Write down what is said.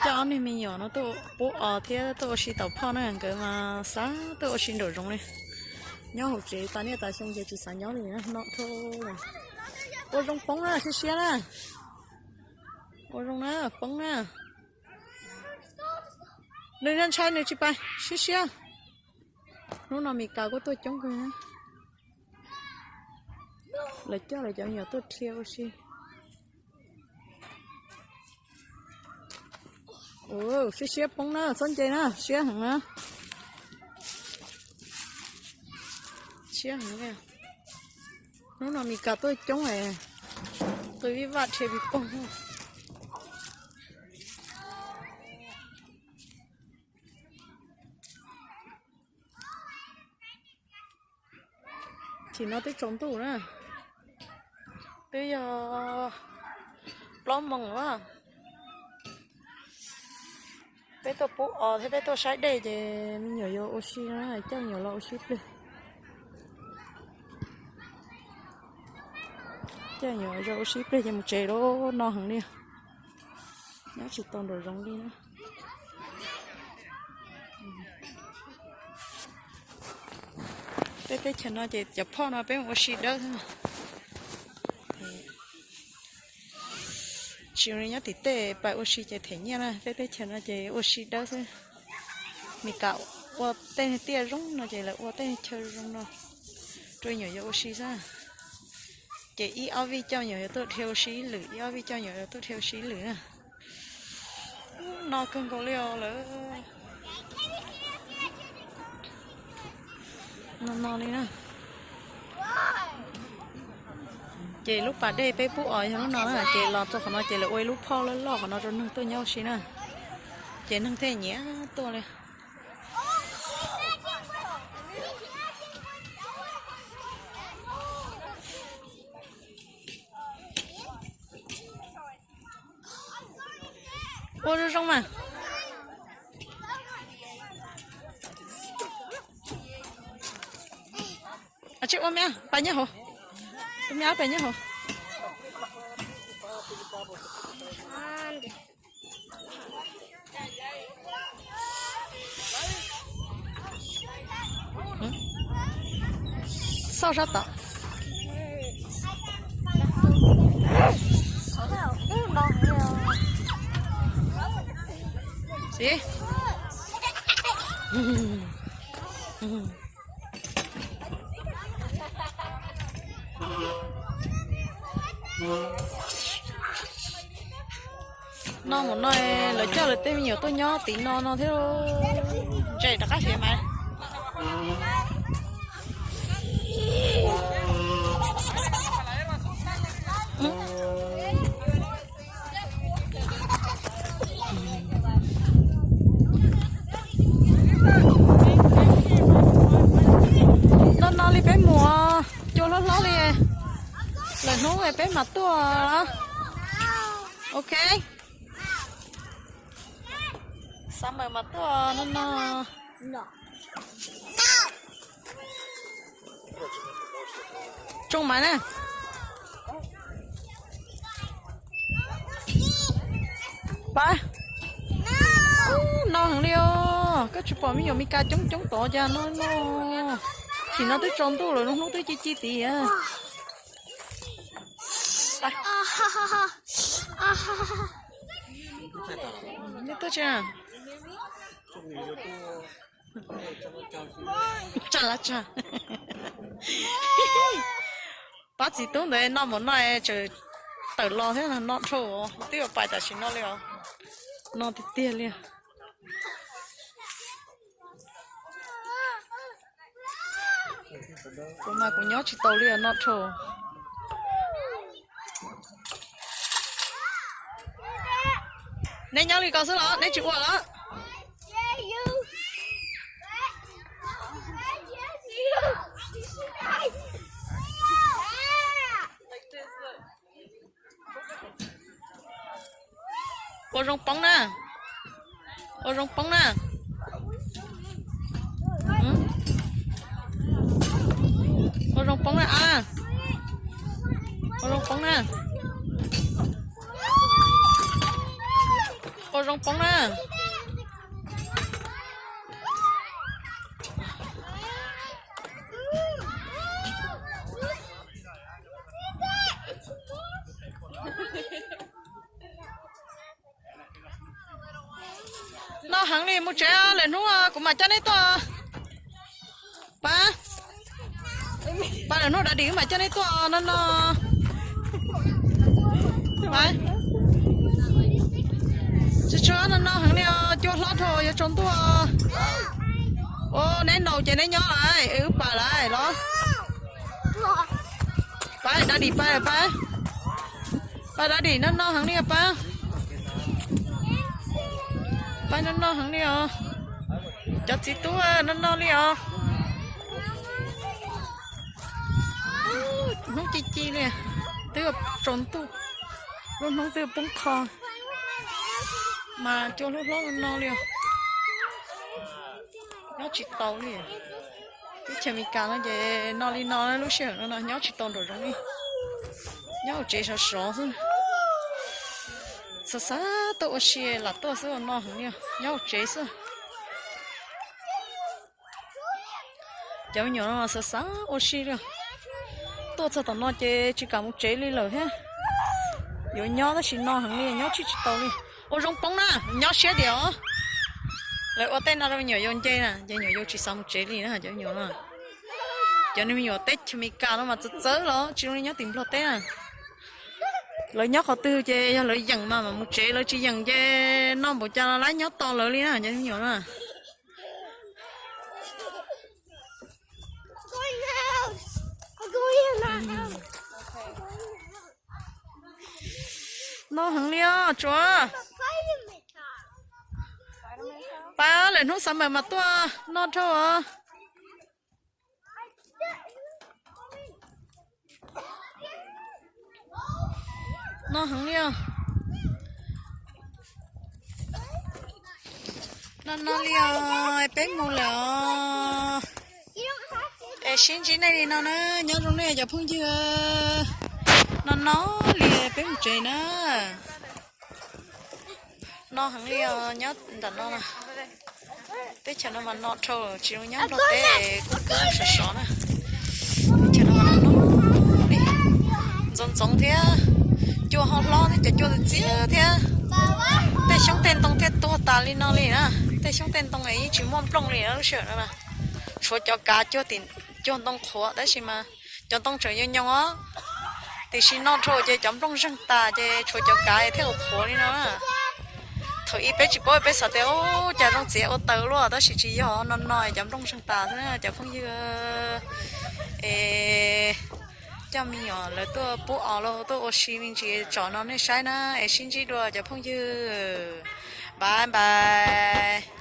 Coj ob niag me nyuam no tuaj pub os thiab tuaj ua si tau phoj na, nkawd mas xav tuaj ua si nraum zoov li. Nyob hauv tsev tas niaj tas xyoo ces tsis xav nyob li, noj dhau lawm. Ua zoo poob na, siab siab na. Ua zoo na, poob na. Nws ntshai nws tsis pais, siab siab. Hnub no Mes Kas kuj tuaj coob kawg. Lawv coj lawv cov me nyuam tuaj dhia ua si. Siab siab poob na, txhob nce na, siab heev na. Siab heev. Hnub no Mes Kas tuaj coob es qw vij vaj dhia pis poog. Chim no twb tsaus ntuj na, twb yog plaub moos lawm. Peb tuaj pub os thiab peb tuaj saib dej ces me nyuam yuav ua si no, coj me nyuam los ua si pliag. Coj me nyuam los ua si pliag ces mus tsev lawm, no heev li. Nyob tsis tau nraum zoov li na. Peb teb chaws no ces cov phoj no peb mus ua si dawb xwb. Tsis li nyob tim tej pais ua si ces them nyiaj na, peb teb chaws no ces ua si dawb xwb. Mes Kas ua tej tiaj zoo no ces lawv ua tej chaw zoo no rau me nyuam yuav ua si xwb. Ces ib ob vij coj me nyuam yuav tuaj dhia ua si ib lwm, ib ob vij coj me nyuam yuav tuaj dhia ua si ib lwm na. No kawg nkaus li os lawm. No no li na. Ces lub pas dej peb pub os yog lub no na, ces los rau qhov no ces lawv ua ib lub phoj loj loj qhov no rau neeg tuaj nyob ua si na. Ces neeg thiaj nyiam tuaj li. Ua zoo zoo mas. Tsis ua me, pais nyob hauv. Ua me pais nyob hauv. Xauj sab tom. Siv. No mus no, lawv coj lawv tej me nyuam tuaj nyob tim no no thiab. Ntses rov qab siav mas. No no li peb mus, cua hlob hlob li, lwm hnub peb mam tuaj. Ok. Summer mas tuaj no no. Tsoo mas na. Pab, no heev li os, koj tsis pom me nyuam Mes Kas coob coob tod cas no no. Chim no twb tsaus ntuj lawm, lub hnub twb ci ci tid. Tsa la tsa. Pab txiv tub ntawd no mus no tseem tawm los thiab, no dhau, twb yuav pais tam sim no li os. No tiag tiag li. Kuv mas kuv nyob tsis tau li os, no dhau. Neb nyob li ko xwb los neb tsis ua los? Ua zoo poob na. Ua zoo poob na. Ua zoo poob na a. Ua zoo poob na. Ua Zoo poob na. Noj heev li, mus tsev, lwm hnub kuv mam coj nej tuaj. Pab, pab, lwm hnub dab dim wb mam coj nej tuaj no no. Pab, tsis tshua no no heev li os, cua hlob dhau yuav tsaus ntuj. Ua neb naus ces neb nyob lawm, wb pam lawm los. Pab, dab dim pab, pab, pab, dab dim noj noj heev li os pab. Pab noj noj heev li os. Cov txiv tub noj noj li os. Hnub ci ci li, twb tsaus ntuj, lub hnub twb poob qho, mas cua hlob hlob no li os. Nyob tsis tau li. Teb chaws Amelikas no ces no li no, lub sij hawm no no nyob tsis tau nraum zoov li. Nyob hauv tsev sov sov xwb. Xav xav tuaj ua si lam tuaj xwb, no heev li, nyob hauv tsev xwb. Cov me nyuam no xav xav ua si li. Tuaj txog tom no ces tsis kam mus tsev li lawm thiab. Yuav nyob tab sis no heev li, nyob tsis tsis tau li. Ua zoo poob na, nyob siab diam os. Lawv ua tej no rau me nyuam yaus nce na, ces nyuam yaus tsis xav mus tsev li na cov me nyuam no. Cov me nyuam teb chaws Amelikas no mas txawv txawv los tsis zoo li nyob tim Nplog teb na. Lawv nyob qhov twg ces yog lawv yeem mas mam mus tsev, lawv tsis yeem ces no npaum cas los lawv nyob tos lawv li na cov me nyuam no. No heev li os tsuav. Pab, lwm hnub xav mas mas tuaj noj dhau os. No heev li os. No no li os, peb mus lawm os. Es sib ntsib nej li no na, nyob zoo nej cov phooj ywg. No no li peb mus tsev na. No heev li os, nyob nram no na. Teb chaws no mas no dhau, tsis zoo nyob Nplog teb, kuj sov sov na. Teb chaws no mas no li, ntxoov ntxoov thiab, cua ho hlob thiab, cov cua txias txias thiab. Tej xyoob tej ntoo thiaj tuag tas li no li na. Tej xyoob tej ntoo es yeej tsis muaj nplooj li na lub sij hawm no na. Tshuav cov kav cuag tim, cuag ntoo qhuav tab sis mas cov ntoo tseem yooj yooj os. Tiam sis no dhau ces cov nplooj zeeg tas ces tshuav cov kav thiaj qhuav li no na. Thaum ub peb tsis paub, peb xav tias ub cas zoo txiav ua taws luaj, tab sis tsis yog, no no cov nplooj zeeg tas xwb na cov phooj ywg. Es coj me nyuam lawv tuaj pub os los tuaj ua si me ntsis tsom no nej saib na, es sib ntsib dua cov phooj ywg. Bye bye.